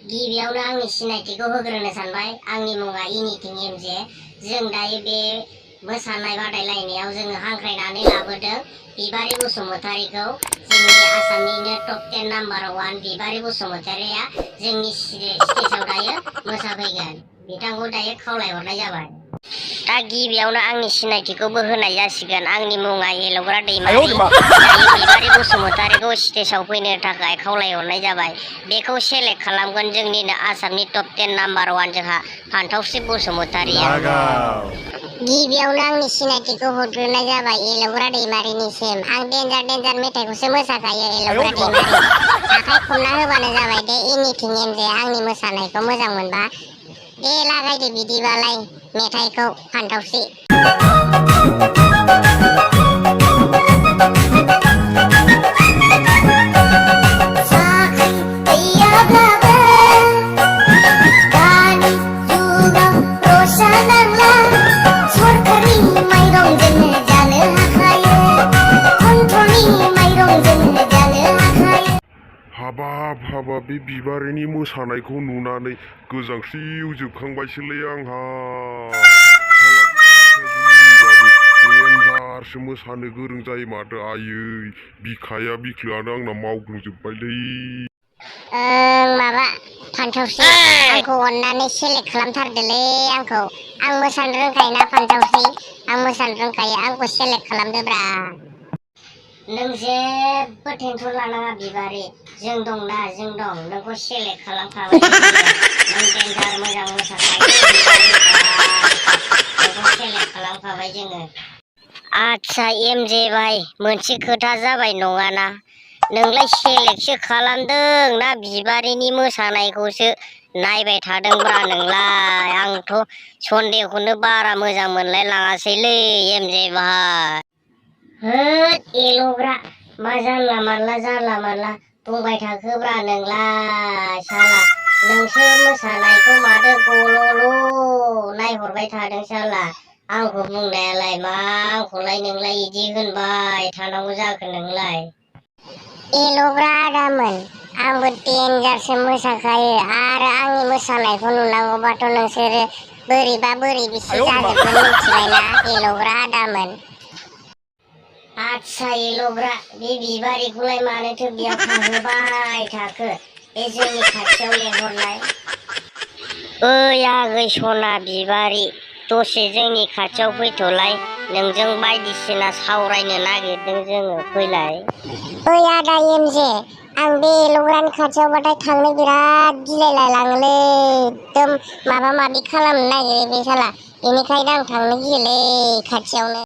गिबियावनो आंनि सिनायथिखौ होग्रोनो सानबाय। आंनि मुङा इनिथिं एमजे। जों दायो बे मोसानाय बादायलायनायाव जोङो हांख्रायनानै लाबोदों बिबारि बसुमतारीखौ। जोंनि आसामनिनो टप 10 नाम्बार 1 बिबारि बसुमतारीया जोंनि स्टेजाव दायो मोसाफैगोन। बिथांखौ दायो खावलायहरनाय जाबाय। दा गिबियावनो आंनि सिनायथिखौबो होनाय जासिगोन। आंनि मुङा येलग्रा दैमारि। दायो बिबारि बसुमतारीखौ स्टेजाव फैनो थाखाय खावलायहरनाय जाबाय। बेखौ सेलेक्ट खालामगोन जोंनिनो आसामनि टप 10 नाम्बार 1 जोंहा फान्थावस्रि बसुमतारीया। गिबियावनो आंनि सिनायथिखौ हरग्रोनाय जाबाय येलग्रा दैमारिनिसिम। आं डेन्जार मेथाइखौसो मोसाखायो येलग्रा दैमारि। आखाइ खमना होबानो जाबाय दे इनिथिं एमजे। आंनि मोसानायखौ मोजां मोनबा दे लागायदो बिदिबालाय मेथाइखौ फान्थावस्रि। हाबाब बे बिबारिनि मोसानायखौ नुनानै गोजांस्रिउ जोबखांबायसोलै आंहा। देन्जारसो मोसानो गोरों जायो माथो। आयै बिखाया बिख्लोआनो आंना मावग्लुंजोब्बायलै। माबा फान्थावस्रि, आंखौ अननानै सेलेक्ट खालामथारदोलै आंखौ। आं मोसानो रोंखायोना फान्थावस्रि, आं मोसानो रोंखायो। आंखौ सेलेक्ट खालामदोब्रा। नों जेबो टेनसन लानाङा बिबारि, जों दंना, जों दं। नोंखौ सेलेक्ट खालामखाबाय जोङो। नों डेन्जार मोजां मोसाखायो बिबारि बाब। नोंखौ सेलेक्ट खालामखाबाय जोङो। आदसा एमजे भाइ, मोनसे खोथा जाबाय नङाना? नोंलाय सेलेक्टसो खालामदों ना बिबारिनि मोसानायखौसो नायबाय थादोंब्रा नोंलाय? आंथ' सन्देहखौनो बारा मोजां मोनलाय लाङासैलै एमजे भाइ। होद एलग्रा, मा जानला मानला बुंबाय थाखोब्रा नोंलाय साला। नोंसो मोसानायखौ माथो गल'ल' नायहरबाय थादों साला। आंखौ बुंनायालाय मा आंखौलाय नोंलाय इदि होनबाय थानांगौ जाखो नोंलाय? एलग्रा आदामोन, आंबो डेन्जारसो मोसाखायो। आरो आंनि मोसानायखौ नुनांगौबाथ' नोंसोरो बोरैबा बोरैबिसो जाजोबगोन मिथिबायना एलग्रा आदामोन। आदसा एलग्रा, बे बिबारिखौलाय मानोथो बेयाव थाहोबाय थाखो? बे जोंनि खाथियाव लेंहरनाय। ओइ आगै सना बिबारि, दसे जोंनि खाथियाव फैथ'लाय। नोंजों बायदिसिना सावरायनो नागिरदों जोङो, फैलाय। ओइ आदा एमजे, आं बे एलग्रानि खाथियावबाथाय थांनो बिराद गिलायलायलाङोलै। एकदम माबा माबि खालामनो नागिरो बे साला। बेनिखायनो आं थांनो गियोलै खाथियावनो।